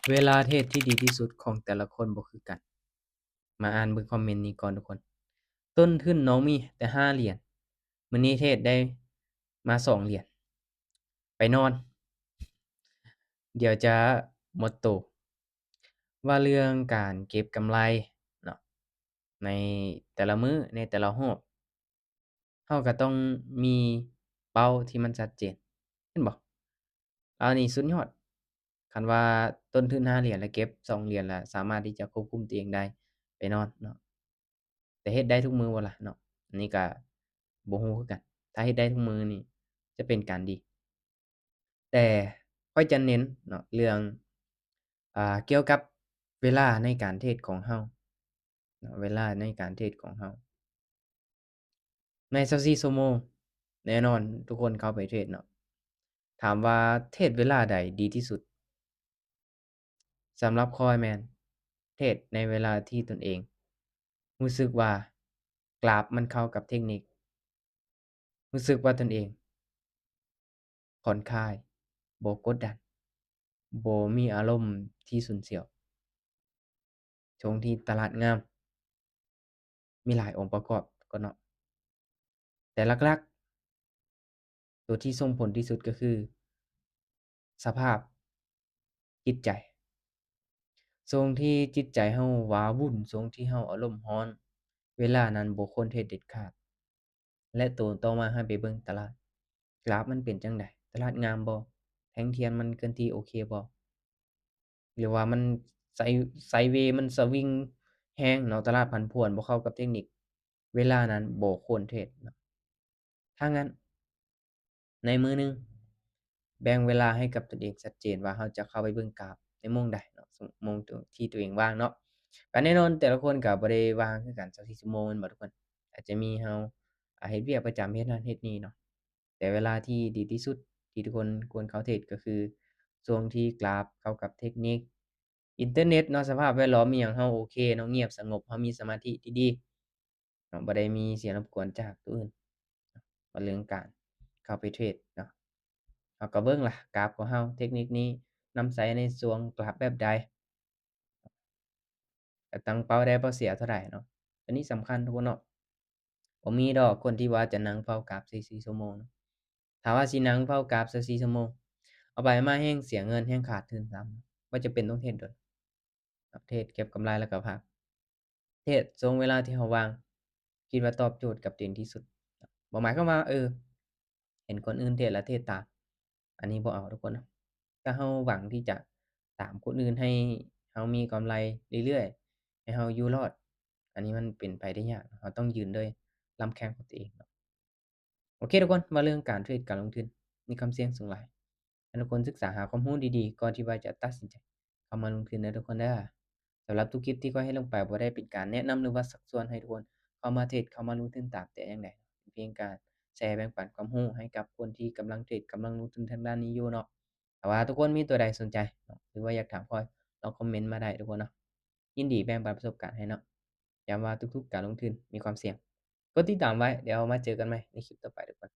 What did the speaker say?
ເວລາເທຣດທີ່ດີທີ່ສຸດຂອງແຕ່ລະຄົນບໍ່ຄືກັນ. ມາອ່ານເບິ່ງຄອມເມັນນີ້ກ່ອນທຸກຄົນ. ຕົ້ນທຶນນ້ອງມີແຕ່ຫ້າຫຼຽນ, ມື້ນີ້ເທຣດໄດ້ມາສອງຫຼຽນ, ໄປນອນ, ດຽວຈະໝົດໂຕ. ວ່າເລື່ອງການເກັບກຳໄລເນາະ ໃນແຕ່ລະມື້, ໃນແຕ່ລະຮອບ, ເຮົາກໍຕ້ອງມີເປົ້າທີ່ມັນຊັດເຈນ, ເຫັນບໍ່? ອັນນີ້ສຸດຍອດ. ຄັນວ່າຕົ້ນທຶນຫ້າຫຼຽນ ແລ້ວເກັບສອງຫຼຽນ ແລ້ວສາມາດທີ່ຈະຄວບຄຸມຕົວເອງໄດ້, ໄປນອນເນາະ. ແຕ່ເຮັດໄດ້ທຸກມື້ບໍ່ລະເນາະ? ອັນນີ້ກໍບໍ່ຮູ້ຄືກັນ. ຖ້າເຮັດໄດ້ທຸກມື້ນີ້ຈະເປັນການດີ. ແຕ່ຂ້ອຍຈະເນັ້ນເນາະ ເລື່ອງ ອ່າ ກ່ຽວກັບເວລາໃນການເທຣດຂອງເຮົາເນາະ, ເວລາໃນການເທຣດຂອງເຮົາ. ໃນຊາວສີ່ຊົ່ວໂມງ, ແນ່ນອນທຸກຄົນເຂົ້າໄປເທຣດເນາະ. ຖາມວ່າເທຣດເວລາໃດດີທີ່ສຸດ? ສຳລັບຂ້ອຍແມ່ນເທຣດໃນເວລາທີ່ຕົນເອງຮູ້ສຶກວ່າກຣາຟມັນເຂົ້າກັບເທັກນິກ, ຮູ້ສຶກວ່າຕົນເອງຜ່ອນຄາຍ, ບໍ່ກົດດັນ, ບໍ່ມີອາລົມທີ່ສູນສຽວ. ຊ່ວງທີ່ຕະຫຼາດງາມ, ມີຫຼາຍອົງປະກອບກ່ອນເນາະ, ແຕ່ຫຼັກໆ ຕົວທີ່ສົ່ງຜົນທີ່ສຸດກໍຄືສະພາບຈິດໃຈ. ຊ່ວງທີ່ຈິດໃຈເຮົາວາວຸ່ນ, ຊ່ວງທີ່ເຮົາອາລົມຮ້ອນ, ເວລານັ້ນບໍ່ຄວນເທຣດເດັດຂາດ. ແລະ ໂຕຕໍ່ມາໃຫ້ໄປເບິ່ງຕະຫຼາດ, ກຣາຟມັນເປັນຈັ່ງໃດ? ຕະຫຼາດງາມບໍ່? ແທ່ງທຽນມັນເຄື່ອນທີ່ໂອເຄບໍ່? ຫຼືວ່າມັນໄຊ ໄຊເວ ມັນສະວິງແຮງເນາະ, ຕະຫຼາດຜັນຜວນ ບໍ່ເຂົ້າກັບເທັກນິກ, ເວລານັ້ນບໍ່ຄວນເທຣດເນາະ. ຖ້າຊັ້ນ ໃນມື້ໜຶ່ງ ແບ່ງເວລາໃຫ້ກັບຕົນເອງຊັດເຈນວ່າເຮົາຈະເຂົ້າໄປເບິ່ງກຣາຟໃນໂມງໃດເນາະ, ໂມງທີ່ຕົວເອງວ່າງເນາະ. ກໍແນ່ນອນແຕ່ລະຄົນກໍບໍ່ໄດ້ວ່າງຄືກັນຊາວສີ່ຊົ່ວໂມງແມ່ນບໍ່ທຸກຄົນ? ອາດຈະມີເຮົາ ອາ ເຮັດວຽກປະຈຳ, ເຮັດນັ້ນເຮັດນີ້ເນາະ. ແຕ່ເວລາທີ່ດີທີ່ສຸດທີ່ທຸກຄົນຄວນເຂົ້າເທຣດກໍຄືຊ່ວງທີ່ກຣາຟເຂົ້າກັບເທັກນິກ, ອິນເຕີເນັດເນາະ, ສະພາບແວດລ້ອມອີ່ຫຍັງເຮົາໂອເຄເນາະ, ງຽບສະຫງົບ, ເຮົາມີສະມາທິທີ່ດີເນາະ, ບໍ່ໄດ້ມີສຽງລົບກວນຈາກຕົວອື່ນ. ວ່າເລື່ອງການເຂົ້າໄປເທຣດເນາະ, ເຮົາກໍເບິ່ງລະ ກຣາຟຂອງເຮົາ, ເທັກນິກນີ້ນຳໃຊ້ໃນຊ່ວງກຣາຟແບບໃດ? ແລ້ວຕັ້ງເປົ້າໄດ້ເປົ້າເສຍເທົ່າໃດເນາະ? ອັນນີ້ສຳຄັນທຸກຄົນເນາະ. ບໍ່ມີດອກຄົນທີ່ວ່າຈະນັ່ງເຝົ້າກຣາຟຊາວສີ່ຊົ່ວໂມງເນາະ. ຖ້າວ່າຊິນັ່ງເຝົ້າກຣາຟຊາວສີ່ຊົ່ວໂມງ, ເອົາໄປມາແຮ່ງເສຍເງິນ, ແຮ່ງຂາດທຶນຊ້ຳ, ບໍ່ຈຳເປັນຕ້ອງເທຣດດົນ. ເທຣດເກັບກຳໄລແລ້ວກໍພັກ. ເທຣດຊ່ວງເວລາທີ່ເຮົາວ່າງ, ຄິດວ່າຕອບໂຈດກັບຕົວເອງທີ່ສຸດ. ບໍ່ໝາຍຄວາມວ່າ ເອີ ເຫັນຄົນອື່ນເທຣດແລ້ວເທຣດຕາມ, ອັນນີ້ບໍ່ເອົາທຸກຄົນເນາະ. ຖ້າເຮົາຫວັງທີ່ຈະຕາມຄົນອື່ນໃຫ້ເຮົາມີກຳໄລເລື້ອຍໆ, ໃຫ້ເຮົາຢູ່ລອດ, ອັນນີ້ມັນເປັນໄປໄດ້ຍາກ. ເຮົາຕ້ອງຢືນດ້ວຍລຳແຂ້ງຂອງຕົວເອງເນາະ. ໂອເຄທຸກຄົນ, ວ່າເລື່ອງການເທຣດ, ການລົງທຶນ ມີຄວາມສ່ຽງສູງຫຼາຍ. ໃຫ້ທຸກຄົນສຶກສາຫາຄວາມຮູ້ດີໆ ກ່ອນທີ່ວ່າຈະຕັດສິນໃຈເຂົ້າມາລົງທຶນເດີທຸກຄົນເດີ. ສຳລັບທຸກຄລິບທີ່ຂ້ອຍເຮັດລົງໄປ ບໍ່ໄດ້ເປັນການແນະນຳ ຫຼືວ່າຊັກຊວນໃຫ້ທຸກຄົນເຂົ້າມາເທຣດ, ເຂົ້າມາລົງທຶນຕາມແຕ່ຢ່າງໃດ. ເປັນພຽງການແຊແບ່ງປັນຄວາມຮູ້ໃຫ້ກັບຄົນທີ່ກຳລັງເທຣດ, ກຳລັງລົງທຶນທາງດ້ານນີ້ຢູ່ເນາະ. ຖ້າວ່າທຸກຄົນມີຕົວໃດສົນໃຈເນາະ ຫຼືວ່າຢາກຖາມຂ້ອຍ, ລອງຄອມເມັນມາໄດ້ທຸກຄົນເນາະ. ຍິນດີແບ່ງປັນປະສົບການໃຫ້ເນາະ. ຢ້ຳວ່າທຸກໆການລົງທຶນມີຄວາມສ່ຽງ. ກົດຕິດຕາມໄວ້, ດຽວມາເຈີກັນໃໝ່ໃນຄລິບຕໍ່ໄປທຸກຄົນ.